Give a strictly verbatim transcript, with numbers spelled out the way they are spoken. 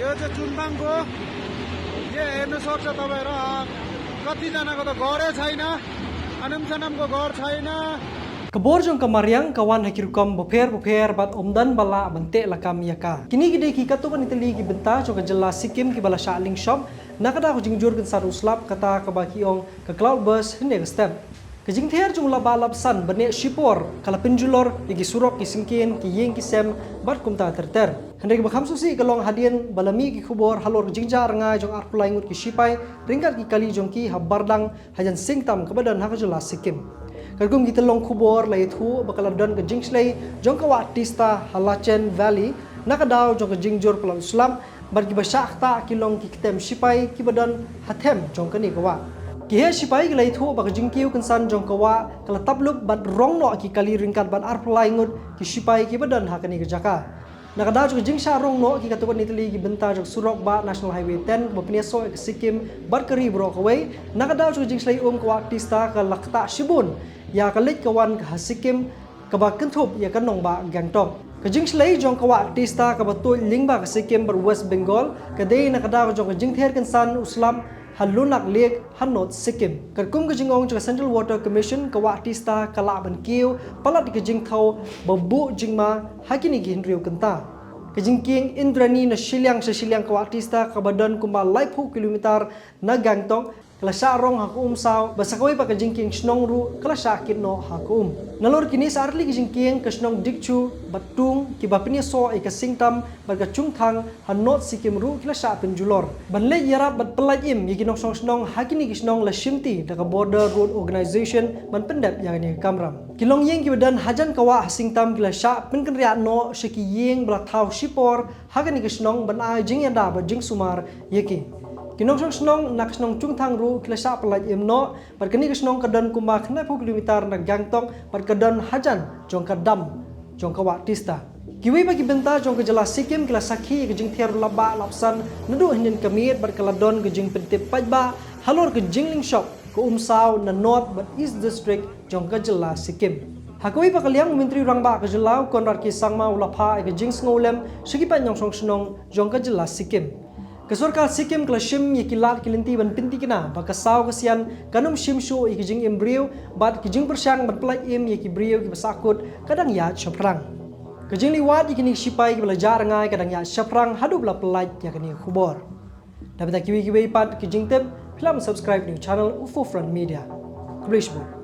ये जो चुनबांग को, ये एम एस और चतावेरा, कति जना को तो घर है छैन, अनम सनम को घर छैन। Ka bor jong ka mariang ka wan ha ki rukom bapher bapher bad ym don ba lah ban teh lakam ïa ka. Kine ki dei ki katto katne tylli ki bynta jong ka jylla Sikkim kiba la shah lyngshop na ka daw ka jingjur kynsan u slap, kata kaba ki ong ka cloudburst hynne ka step. Ka jingther jong u lapbah lapsan ba neh shipor ka la pynjulor ïa ki surok, ki syngkien, ki ïing ki sem bad kumta ter ter. Hynrei kaba kham sngewsih ka long hadien ba la mih ki khubor halor ka jingjah rngai jong arphew lai ngut ki shipai ryngkat ki kali jong ki ha Bardang, hajan sing tam kaba don ha ka jylla Sikkim. Katkum ki tyllong khubor la ïathuh ba ka la don ka jingshlei jong ka wah Teesta ha Lachen Valley na ka daw jong ka jingjur palat u slap, bad kiba shah ktah ki long ki ktem shipai kiba don ha them jong kane ka wah. Ki heh shipai ki la ïathuh ba ka jingkiew kynsan jong ka wah ka la tap lup bad rong noh ki kali ryngkat bad arphew lai ngut ki shipai kiba don ha kane ka jaka. Na ka daw jong ka jingshah rong noh ki katto katne tylli ki bynta jong surok bah National Highway ten kaba pynïasoh ïa ka Sikkim bad ka ri baroh kawei, na ka daw jong ka jingshlei um ka wah Teesta ka la ktah shibun ïa ka leit ka wan ka ha Sikkim, kaba kynthup ïa ka nongbah Gangtok. Ka jingshlei jong ka wah Teesta kaba tuid lyngba ka Sikkim bad West Bengal ka dei na ka daw jong ka jingther kynsan u slap ha Lunak Lake ha North Sikkim. Katkum ka jingong jong ka Central Water Commission, ka wah Teesta ka lah ban kiew palat ïa ka jingthew ba buh jingma ha kine ki hynriew kynta. Ka jingkieng Indrani na shiliang sha shiliang ka wah Teesta kaba don kumba laiphew kilometer na Gangtok ka la shah rong ha ka um saw, bad sa kawei pat ka jingkieng shnong ruh ka la shah kit noh ha ka um. Nalor kine sa artylli ki jingkieng, ka shnong Dikchu bad Tung kiba pynïasoh ïa ka Singtam bad ka Chungthang ha North Sikkim ruh ki la shah pynjulor. Ban leit ïarap bad pyllait im ïa ki nongshong shnong ha kine ki shnong la shimti da ka Border Road Organisation ban pyndep ïa kane ka kamram. Ki longïing kiba don hajan ka wah ha Singtam ki la shah pynkynriah noh sha ki ïing ba la thaw shipor ha kane ka shnong ban ai jingïada bad jingsumar ïa ki. Ki nongshong shnong na ka shnong Chungthang ruh ki la shah pyllait im noh, bad kane ka shnong ka don kumba khyndaiphew kilometer na Gangtok bad ka don hajan jong ka dam jong ka wah Teesta. Kiwei pat ki bynta jong ka jylla Sikkim ki la sakhi ïa ka jingther u lapbah lapsan naduh hynnin ka miet bad ka la don ka jingpyntip paidbah halor ka jinglyngshop ka um saw na North bad East District jong ka jylla Sikkim. Ha kawei pat ka liang, u Myntri Rangbah ka jylla u Conrad K Sangma u la phah ïa ka jingsngewlem sha ki paid nongshong shnong jong ka jylla Sikkim. Ka sorkar Sikkim ka la shim ïa ki lad ki lynti ban pyntikna ba ka saw ka sian kan ym shim shuh ïa ki jingim briew bad ki jingpyrshang ban pyllait im ïa ki briew kiba sahkut ka dang ïaid shaphrang. Ka jingleit wad ïa kine ki shipai kiba la jah rngai ka dang ïaid shaphrang haduh ba la pyllait ïa kane ka khubor. Da bynta kiwei kiwei pat ki jingtip, phi lah ban subscribe ïa u channel u Forefront Media. Khublei shibun.